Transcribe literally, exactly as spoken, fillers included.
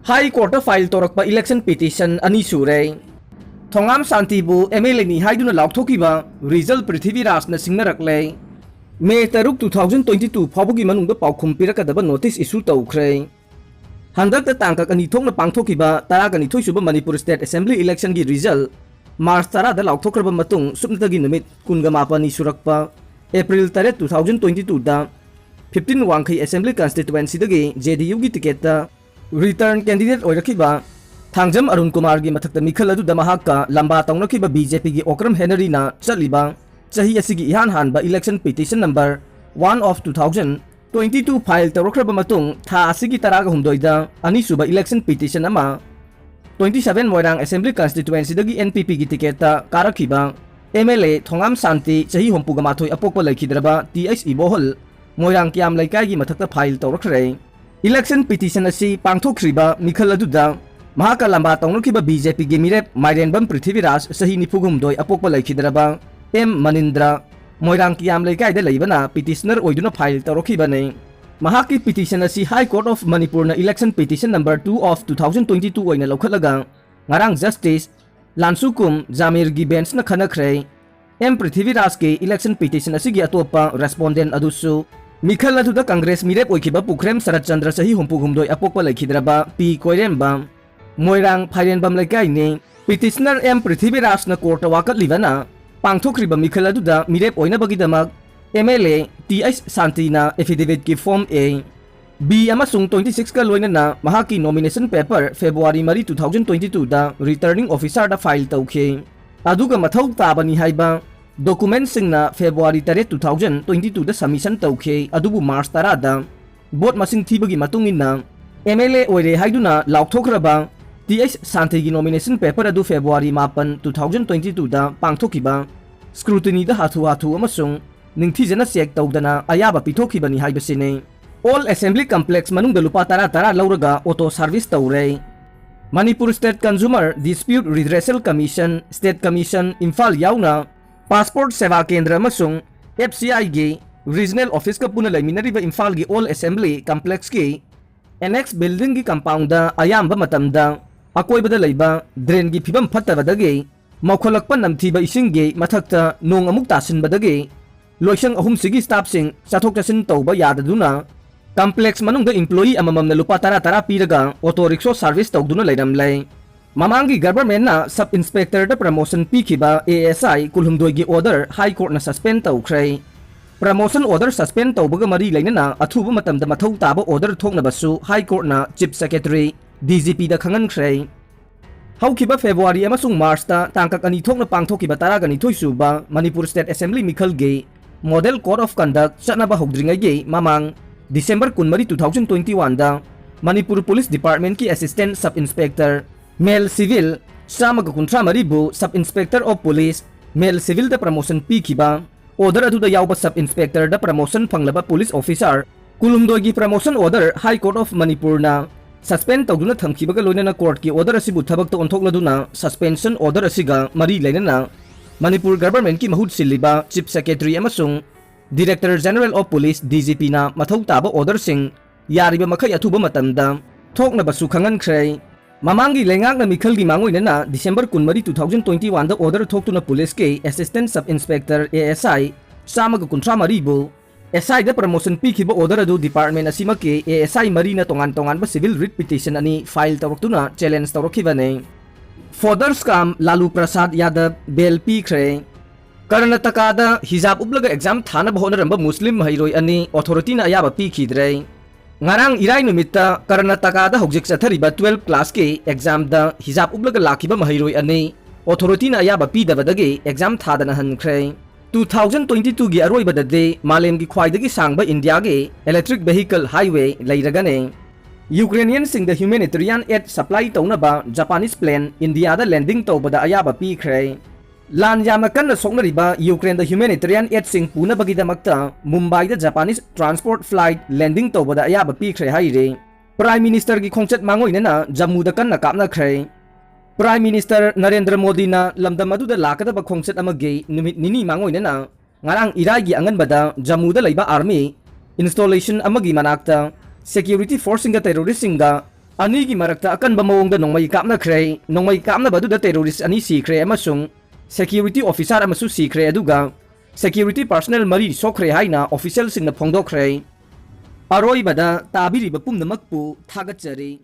High Courtꯇ file ꯇꯧꯔꯛꯄ election petition ꯑꯅꯤ ꯁꯨꯔꯦ꯫ ꯊꯣꯉꯥꯝ ꯁꯥꯟꯇꯤꯕꯨ MLAꯅꯤ ꯍꯥꯏꯗꯨꯅ ꯂꯥꯎꯊꯣꯛꯈꯤꯕ ꯔꯤꯖꯜ ꯄ꯭ꯔꯤꯊꯤꯕꯤꯔꯥꯖꯅ ꯁꯤꯡꯅꯔꯛꯂꯦ꯫ May ꯇꯔꯨꯛ, two thousand twenty two ꯐꯥꯎꯕꯒꯤ ꯃꯅꯨꯡꯗ ꯄꯥꯎꯈꯨꯝ ꯄꯤꯔꯛꯀꯗꯕ notice issue ꯇꯧꯈ꯭ꯔꯦ꯫ ꯍꯟꯗꯛꯇ ꯇꯥꯡꯀꯛ ꯑꯅꯤ ꯊꯣꯛꯅ ꯄꯥꯡꯊꯣꯛꯈꯤꯕ ꯇꯔꯥꯒ ꯅꯤꯊꯣꯏ ꯁꯨꯕ Manipur State Assembly electionꯒꯤ result March ꯇꯔꯥꯗ ꯂꯥꯎꯊꯣꯛꯈ꯭ꯔꯕ ꯃꯇꯨꯡ, ꯁꯨꯞꯅꯇꯒꯤ ꯅꯨꯃꯤꯠ ꯀꯨꯟꯒ ꯃꯥꯄꯟꯅꯤ ꯁꯨꯔꯛꯄ April ꯇꯔꯦꯠ, two thousand twenty twoꯗ fifteen ꯋꯥꯡꯈꯩ Assembly constituencyꯗꯒꯤ JDUꯒꯤ ticketꯇ return candidate ꯑꯣꯏꯔꯛꯈꯤꯕ Thangjam Arun ꯀꯨꯃꯥꯔꯒꯤ ꯃꯊꯛꯇ ꯃꯤꯈꯜ ꯑꯗꯨꯗ ꯃꯍꯥꯛꯀ ꯂꯝꯕꯥ ꯇꯧꯅꯈꯤꯕ BJPꯒꯤ ꯑꯣꯀ꯭ꯔꯝ ꯍꯦꯅꯔꯤꯅ ꯆꯠꯂꯤꯕ ꯆꯍꯤ ꯑꯁꯤꯒꯤ ꯏꯍꯥꯟ ꯍꯥꯟꯕ election petition number one of two thousand twenty two file ꯇꯧꯔꯛꯈ꯭ꯔꯕ ꯃꯇꯨꯡ, ꯊꯥ ꯑꯁꯤꯒꯤ ꯇꯔꯥꯒ ꯍꯨꯝꯗꯣꯏꯗ ꯑꯅꯤꯁꯨꯕ election petition ꯑꯃ twenty seven ꯃꯣꯏꯔꯥꯡ Assembly constituencyꯗꯒꯤ NPPꯒꯤ ticketꯇ ꯀꯥꯔꯛꯈꯤꯕ MLA ꯊꯣꯉꯥꯝ ꯁꯥꯟꯇꯤ, ꯆꯍꯤ ꯍꯨꯝꯐꯨꯒ ꯃꯥꯊꯣꯏ ꯑꯄꯣꯛꯄ, ꯂꯩꯈꯤꯗ꯭ꯔꯕ T H ꯏꯕꯣꯍꯜ, ꯃꯣꯏꯔꯥꯡ ꯀꯤꯌꯥꯝ ꯂꯩꯀꯥꯏꯒꯤ ꯃꯊꯛꯇ file ꯇꯧꯔꯛꯈ꯭ꯔꯦ꯫ Election petition ꯑꯁꯤ ꯄꯥꯡꯊꯣꯛꯈ꯭ꯔꯤꯕ ꯃꯤꯈꯜ ꯑꯗꯨꯗ ꯃꯍꯥꯛꯀ ꯂꯝꯕꯥ ꯇꯧꯅꯈꯤꯕ BJPꯒꯤ ꯃꯤꯔꯦꯞ ꯃꯥꯏꯔꯦꯟꯕꯝ ꯄ꯭ꯔꯤꯊꯤꯕꯤꯔꯥꯖ, ꯆꯍꯤ ꯅꯤꯐꯨꯒ ꯍꯨꯝꯗꯣꯏ ꯑꯄꯣꯛꯄ, ꯂꯩꯈꯤꯗ꯭ꯔꯕ M ꯃꯅꯤꯟꯗ꯭ꯔ, ꯃꯣꯏꯔꯥꯡ ꯀꯤꯌꯥꯝ ꯂꯩꯀꯥꯏꯗ ꯂꯩꯕꯅ petitioner ꯑꯣꯏꯗꯨꯅ file ꯇꯧꯔꯛꯈꯤꯕꯅꯤ꯫ ꯃꯍꯥꯛꯀꯤ petition ꯑꯁꯤ High Court of ꯃꯅꯤꯄꯨꯔꯅ election petition number two of two thousand twenty two ꯑꯣꯏꯅ ꯂꯧꯈꯠꯂꯒ ꯉꯔꯥꯡ Justice ꯂꯥꯟꯁꯨꯀꯨꯝ ꯖꯥꯃꯤꯔꯒꯤ benchꯅ ꯈꯟꯅꯈ꯭ꯔꯦ꯫ M ꯄ꯭ꯔꯤꯊꯤꯕꯤꯔꯥꯖꯀꯤ election petition ꯑꯁꯤꯒꯤ ꯑꯇꯣꯞꯄ respondent ꯑꯗꯨꯁꯨ ꯃꯤꯈꯜ ꯑꯗꯨꯗ Congress ꯃꯤꯔꯦꯞ ꯑꯣꯏꯈꯤꯕ ꯄꯨꯈ꯭ꯔꯦꯝ ꯁꯔꯠꯆꯟꯗ꯭ꯔ, ꯆꯍꯤ ꯍꯨꯝꯐꯨ ꯍꯨꯝꯗꯣꯏ ꯑꯄꯣꯛꯄ, ꯂꯩꯈꯤꯗ꯭ꯔꯕ P ꯀꯣꯏꯔꯦꯝꯕ, ꯃꯣꯏꯔꯥꯡ ꯐꯥꯏꯔꯦꯟꯕꯝ ꯂꯩꯀꯥꯏꯅꯤ꯫ Petitioner M ꯄ꯭ꯔꯤꯊꯤꯕꯤꯔꯥꯖꯅ courtꯇ ꯋꯥꯀꯠꯂꯤꯕꯅ ꯄꯥꯡꯊꯣꯛꯈ꯭ꯔꯤꯕ ꯃꯤꯈꯜ ꯑꯗꯨꯗ ꯃꯤꯔꯦꯞ ꯑꯣꯏꯅꯕꯒꯤꯗꯃꯛ MLA T H ꯁꯥꯟꯇꯤꯅ affidavitꯀꯤ form A, B ꯑꯃꯁꯨꯡ twenty sixꯀ ꯂꯣꯏꯅꯅ ꯃꯍꯥꯛꯀꯤ nomination paper February ꯃꯔꯤ, two thousand twenty twoꯗ returning officerꯗ file ꯇꯧꯈꯤ꯫ ꯑꯗꯨꯒ ꯃꯊꯧ ꯇꯥꯕꯅꯤ ꯍꯥꯏꯕ documentꯁꯤꯡꯅ February ꯇꯔꯦꯠ, two thousand twenty twoꯗ submission ꯇꯧꯈꯤ꯫ ꯑꯗꯨꯕꯨ March ꯇꯔꯥꯗ vote ꯃꯁꯤꯡ ꯊꯤꯕꯒꯤ ꯃꯇꯨꯡ ꯏꯟꯅ MLA ꯑꯣꯏꯔꯦ ꯍꯥꯏꯗꯨꯅ ꯂꯥꯎꯊꯣꯛꯈ꯭ꯔꯕ T H ꯁꯥꯟꯇꯤꯒꯤ nomination paper ꯑꯗꯨ February ꯃꯥꯄꯟ, two thousand twenty twoꯗ ꯄꯥꯡꯊꯣꯛꯈꯤꯕ scrutinyꯗ ꯍꯥꯊꯨ ꯍꯥꯊꯨ ꯑꯃꯁꯨꯡ ꯅꯤꯡꯊꯤꯖꯅ check ꯇꯧꯗꯅ ꯑꯌꯥꯕ ꯄꯤꯊꯣꯛꯈꯤꯕꯅꯤ ꯍꯥꯏꯕꯁꯤꯅꯤ꯫ All Assembly Complex ꯃꯅꯨꯡꯗ ꯂꯨꯄꯥ ꯇꯔꯥ ꯇꯔꯥ ꯂꯧꯔꯒ auto service ꯇꯧꯔꯦ꯫ Manipur State Consumer Dispute Redressal Commission, State Commission, Imphal ꯌꯥꯎꯅ Passport Seva Kendra ꯑꯃꯁꯨꯡ FCIꯒꯤ regional officeꯀ ꯄꯨꯟꯅ ꯂꯩꯃꯤꯟꯅꯔꯤꯕ ꯏꯝꯐꯥꯜꯒꯤ All Assembly Complexꯀꯤ ꯑꯦꯅꯦꯛꯁ ꯕꯤꯜꯗꯤꯡꯒꯤ ꯀꯝꯄꯥꯎꯟꯗ ꯑꯌꯥꯝꯕ ꯃꯇꯝꯗ ꯑꯀꯣꯏꯕꯗ ꯂꯩꯕ ꯗ꯭ꯔꯦꯟꯒꯤ ꯐꯤꯕꯝ ꯐꯠꯇꯕꯗꯒꯤ ꯃꯧꯈꯠꯂꯛꯄ ꯅꯝꯊꯤꯕ ꯏꯁꯤꯡꯒꯤ ꯃꯊꯛꯇ ꯅꯣꯡ ꯑꯃꯨꯛ ꯇꯥꯁꯤꯟꯕꯗꯒꯤ ꯂꯣꯏꯁꯪ ꯑꯍꯨꯝꯁꯤꯒꯤ ꯁ꯭ꯇꯥꯐꯁꯤꯡ ꯆꯠꯊꯣꯛ ꯆꯠꯁꯤꯟ ꯇꯧꯕ ꯌꯥꯗꯗꯨꯅ ꯀꯝꯄ꯭ꯂꯦꯛꯁ ꯃꯅꯨꯡꯗ ꯏꯝꯄ꯭ꯂꯣꯌꯤ ꯑꯃꯃꯝꯅ ꯂꯨꯄꯥ ꯇꯔꯥ ꯇꯔꯥ ꯄꯤꯔꯒ ꯑꯣꯇꯣ ꯔꯤꯛꯁꯣ ꯁꯥꯔꯚꯤꯁ ꯇꯧꯗꯨꯅ ꯂꯩꯔꯝꯂꯦ꯫ ꯃꯃꯥꯡꯒꯤ ꯒꯚꯔꯟꯃꯦꯟꯠꯅ ꯁꯕ ꯏꯟꯁꯄꯦꯛꯇꯔꯗ ꯄ꯭ꯔꯃꯣꯁꯟ ꯄꯤꯈꯤꯕ ꯑꯦ ꯑꯦꯁ ꯑꯥꯏ ꯀꯨꯜꯍꯨꯝꯗꯣꯏꯒꯤ ꯑꯣꯔꯗꯔ ꯍꯥꯏ ꯀꯣꯔꯠꯅ ꯁꯁꯄꯦꯟ ꯇꯧꯈ꯭ꯔꯦ꯫ ꯄ꯭ꯔꯃꯣꯁꯟ ꯑꯣꯔꯗꯔ ꯁꯁꯄꯦꯟ ꯇꯧꯕꯒ ꯃꯔꯤ ꯂꯩꯅꯅ ꯑꯊꯨꯕ ꯃꯇꯝꯗ ꯃꯊꯧ ꯇꯥꯕ ꯑꯣꯔꯗꯔ ꯊꯣꯛꯅꯕꯁꯨ ꯍꯥꯏ ꯀꯣꯔꯠꯅ ꯆꯤꯐ ꯁꯦꯀ꯭ꯔꯦꯇꯔꯤ, ꯗꯤ ꯖꯤ ꯄꯤꯗ ꯈꯪꯍꯟꯈ꯭ꯔꯦ꯫ ꯍꯧꯈꯤꯕ ꯐꯦꯕ꯭ꯔꯨꯋꯥꯔꯤ ꯑꯃꯁꯨꯡ ꯃꯥꯔꯆꯇ ꯇꯥꯡꯀꯛ ꯑꯅꯤ ꯊꯣꯛꯅ ꯄꯥꯡꯊꯣꯛꯈꯤꯕ ꯇꯔꯥꯒ ꯅꯤꯊꯣꯏ ꯁꯨꯕ ꯃꯅꯤꯄꯨꯔ ꯁ꯭ꯇꯦꯠ ꯑꯦꯁꯦꯝꯕ꯭ꯂꯤ ꯃꯤꯈꯜꯒꯤ ꯃꯣꯗꯦꯜ ꯀꯣꯗ ꯑꯣꯐ ꯀꯟꯗꯛ ꯆꯠꯅꯕ ꯍꯧꯗ꯭ꯔꯤꯉꯩꯒꯤ ꯃꯃꯥꯡ ꯗꯤꯁꯦꯝꯕꯔ ꯀꯨꯟꯃꯔꯤ, ꯇꯨ ꯊꯥꯎꯖꯟ ꯇ꯭ꯋꯦꯟꯇꯤ ꯋꯥꯟꯗ ꯃꯅꯤꯄꯨꯔ ꯄꯨꯂꯤꯁ ꯗꯤꯄꯥꯔꯠꯃꯦꯟꯠꯀꯤ assistant sub inspector, male civil, ꯆꯥꯝꯃꯒ ꯀꯨꯟꯊ꯭ꯔꯥ ꯃꯔꯤꯕꯨ sub inspector of police, male ꯁꯤꯚꯤꯜꯗ ꯄ꯭ꯔꯃꯣꯁꯟ ꯄꯤꯈꯤꯕ, ꯑꯣꯔꯗꯔ ꯑꯗꯨꯗ ꯌꯥꯎꯕ ꯁꯕ ꯏꯟꯁꯄꯦꯛꯇꯔꯗ ꯄ꯭ꯔꯃꯣꯁꯟ ꯐꯪꯂꯕ ꯄꯨꯂꯤꯁ ꯑꯣꯐꯤꯁꯥꯔ ꯀꯨꯜꯍꯨꯝꯗꯣꯏꯒꯤ promotion order high court of ꯃꯅꯤꯄꯨꯔꯅ ꯁꯁꯄꯦꯟ ꯇꯧꯗꯨꯅ ꯊꯝꯈꯤꯕꯒ ꯂꯣꯏꯅꯅ ꯀꯣꯔꯠꯀꯤ ꯑꯣꯔꯗꯔ ꯑꯁꯤꯕꯨ ꯊꯕꯛꯇ ꯑꯣꯟꯊꯣꯛꯂꯗꯨꯅ ꯁꯁꯄꯦꯟꯁꯟ ꯑꯣꯔꯗꯔ ꯑꯁꯤꯒ ꯃꯔꯤ ꯂꯩꯅꯅ ꯃꯅꯤꯄꯨꯔ ꯒꯚꯔꯟꯃꯦꯟꯠꯀꯤ ꯃꯍꯨꯠ ꯁꯤꯜꯂꯤꯕ ꯆꯤꯐ ꯁꯦꯀ꯭ꯔꯦꯇꯔꯤ ꯑꯃꯁꯨꯡ director general of police, D G ꯄꯤꯅ ꯃꯊꯧ ꯇꯥꯕ ꯑꯣꯔꯗꯔꯁꯤꯡ ꯌꯥꯔꯤꯕ ꯃꯈꯩ ꯑꯊꯨꯕ ꯃꯇꯝꯗ ꯊꯣꯛꯅꯕꯁꯨ ꯈꯪꯍꯟꯈ꯭ꯔꯦ꯫ ꯃꯃꯥꯡꯒꯤ ꯂꯩꯉꯥꯛꯅ ꯃꯤꯈꯜꯒꯤ ꯃꯥꯡꯑꯣꯏꯅꯅ ꯗꯤꯁꯦꯝꯕꯔ ꯀꯨꯟꯃꯔꯤ, ꯇꯨ ꯊꯥꯎꯖꯟ ꯇ꯭ꯋꯦꯟꯇꯤ ꯋꯥꯟꯗ ꯑꯣꯔꯗꯔ ꯊꯣꯛꯇꯨꯅ ꯄꯨꯂꯤꯁꯀꯤ assistant sub inspector, A S I, ꯆꯥꯝꯃꯒ ꯀꯨꯟꯊ꯭ꯔꯥ ꯃꯔꯤꯕꯨ ꯑꯦꯁ ꯑꯥꯏꯗ ꯄ꯭ꯔꯃꯣꯁꯟ ꯄꯤꯈꯤꯕ ꯑꯣꯔꯗꯔ ꯑꯗꯨ ꯗꯤꯄꯥꯔꯠꯃꯦꯟꯠ ꯑꯁꯤꯃꯛꯀꯤ ꯑꯦ ꯑꯦꯁ ꯑꯥꯏ ꯃꯔꯤꯅ ꯇꯣꯉꯥꯟ ꯇꯣꯉꯥꯟꯕ ꯁꯤꯚꯤꯜ ꯔꯤꯠ ꯄꯤꯇꯤꯁꯟ ꯑꯅꯤ ꯐꯥꯏꯜ ꯇꯧꯔꯛꯇꯨꯅ ꯆꯦꯂꯦꯟꯖ ꯇꯧꯔꯛꯈꯤꯕꯅꯤ꯫ ꯐꯣꯗꯔ ꯁ꯭ꯀꯥꯝ ꯂꯥꯂꯨ ꯄ꯭ꯔꯁꯥꯗ ꯌꯥꯗꯕ ꯕꯦꯜ ꯄꯤꯈ꯭ꯔꯦ꯫ ꯀꯔꯅꯥꯇꯀꯥꯗ ꯍꯤꯖꯥꯕ ꯎꯞꯂꯒ ꯑꯦꯛꯖꯥꯝ ꯊꯥꯅꯕ ꯍꯣꯠꯅꯔꯝꯕ ꯃꯨꯁꯂꯤꯝ ꯃꯍꯩꯔꯣꯏ ꯑꯅꯤ ꯑꯣꯊꯣꯔꯤꯇꯤꯅ ꯑꯌꯥꯕ ꯄꯤꯈꯤꯗ꯭ꯔꯦ꯫ ꯉꯔꯥꯡ ꯏꯔꯥꯏ ꯅꯨꯃꯤꯠꯇ ꯀꯔꯅꯥꯇꯀꯥꯗ ꯍꯧꯖꯤꯛ ꯆꯠꯊꯔꯤꯕ ꯇꯨꯋꯦꯜꯐ ꯀ꯭ꯂꯥꯁꯀꯤ ꯑꯦꯛꯖꯥꯝꯗ ꯍꯤꯖꯥꯕ ꯎꯞꯂꯒ ꯂꯥꯛꯈꯤꯕ ꯃꯍꯩꯔꯣꯏ ꯑꯅꯤ ꯑꯣꯊꯣꯔꯤꯇꯤꯅ ꯑꯌꯥꯕ ꯄꯤꯗꯕꯗꯒꯤ ꯑꯦꯛꯖꯥꯝ ꯊꯥꯗꯅ ꯍꯟꯈ꯭ꯔꯦ꯫ ꯇꯨ ꯊꯥꯎꯖꯟ ꯇ꯭ꯋꯦꯟꯇꯤ ꯇꯨꯒꯤ ꯑꯔꯣꯏꯕꯗꯗꯤ ꯃꯥꯂꯦꯝꯒꯤ ꯈ꯭ꯋꯥꯏꯗꯒꯤ ꯁꯥꯡꯕ ꯏꯟꯗꯤꯌꯥꯒꯤ ꯏꯂꯦꯛꯇ꯭ꯔꯤꯛ ꯚꯦꯍꯤꯀꯜ ꯍꯥꯏꯋꯦ ꯂꯩꯔꯒꯅꯤ꯫ ꯌꯨꯀ꯭ꯔꯦꯅꯤꯌꯟꯁꯤꯡꯗ ꯍ꯭ꯌꯨꯃꯦꯅꯤꯇꯦꯔꯤꯌꯥꯟ ꯑꯦꯗ ꯁꯄ꯭ꯂꯥꯏ ꯇꯧꯅꯕ ꯖꯄꯥꯅꯤꯁ ꯄ꯭ꯂꯦꯟ ꯏꯟꯗꯤꯌꯥꯗ ꯂꯦꯟꯗꯤꯡ ꯇꯧꯕꯗ ꯑꯌꯥꯕ ꯄꯤꯈ꯭ꯔꯦ꯫ ꯂꯥꯟ ꯌꯥꯝꯅ ꯀꯟꯅ ꯁꯣꯛꯅꯔꯤꯕ ꯌꯨꯀ꯭ꯔꯦꯟꯗ ꯍ꯭ꯌꯨꯃꯦꯅꯤꯇꯦꯔꯤꯌꯥꯟ ꯑꯦꯗꯁꯤꯡ ꯄꯨꯅꯕꯒꯤꯗꯃꯛꯇ ꯃꯨꯝꯕꯥꯏꯗ ꯖꯄꯥꯅꯤꯁ ꯇ꯭ꯔꯥꯟꯁꯄꯣꯔꯠ ꯐ꯭ꯂꯥꯏꯠ ꯂꯦꯟꯗꯤꯡ ꯇꯧꯕꯗ ꯑꯌꯥꯕ ꯄꯤꯈ꯭ꯔꯦ ꯍꯥꯏꯔꯤ꯫ ꯄ꯭ꯔꯥꯏꯝ ꯃꯤꯅꯤꯁꯇꯔꯒꯤ ꯈꯣꯡꯆꯠ ꯃꯥꯡꯑꯣꯏꯅꯅ ꯖꯝꯃꯨꯗ ꯀꯟꯅ ꯀꯥꯞꯅꯈ꯭ꯔꯦ꯫ ꯄ꯭ꯔꯥꯏꯝ ꯃꯤꯅꯤꯁꯇꯔ ꯅꯔꯦꯟꯗ꯭ꯔ ꯃꯣꯗꯤꯅ ꯂꯝꯗꯝ ꯑꯗꯨꯗ ꯂꯥꯛꯀꯗꯕ ꯈꯣꯡꯆꯠ ꯑꯃꯒꯤ ꯅꯨꯃꯤꯠ ꯅꯤꯅꯤ ꯃꯥꯡꯑꯣꯏꯅꯅ ꯉꯔꯥꯡ ꯏꯔꯥꯏꯒꯤ ꯑꯉꯟꯕꯗ ꯖꯝꯃꯨꯗ ꯂꯩꯕ ꯑꯥꯔꯃꯤ ꯏꯟꯁꯇꯣꯂꯦꯁꯟ ꯑꯃꯒꯤ ꯃꯅꯥꯛꯇ security forceꯁꯤꯡꯒ terroristꯁꯤꯡꯒ ꯑꯅꯤꯒꯤ ꯃꯔꯛꯇ ꯑꯀꯟꯕ ꯃꯑꯣꯡꯗ ꯅꯣꯡꯃꯩ ꯀꯥꯞꯅꯈ꯭ꯔꯦ꯫ ꯅꯣꯡꯃꯩ ꯀꯥꯞꯅꯕ ꯑꯗꯨꯗ terrorist ꯑꯅꯤ ꯁꯤꯈ꯭ꯔꯦ ꯑꯃꯁꯨꯡ security officer ꯑꯃꯁꯨ ꯁꯤꯈ꯭ꯔꯦ, ꯑꯗꯨꯒ security personnel ꯃꯔꯤ ꯁꯣꯛꯈ꯭ꯔꯦ ꯍꯥꯏꯅ officialꯁꯤꯡꯅ ꯐꯣꯡꯗꯣꯛꯈ꯭ꯔꯦ꯫ ꯑꯔꯣꯏꯕꯗ ꯇꯥꯕꯤꯔꯤꯕ ꯄꯨꯝꯅꯃꯛꯄꯨ ꯊꯥꯒꯠꯆꯔꯤ꯫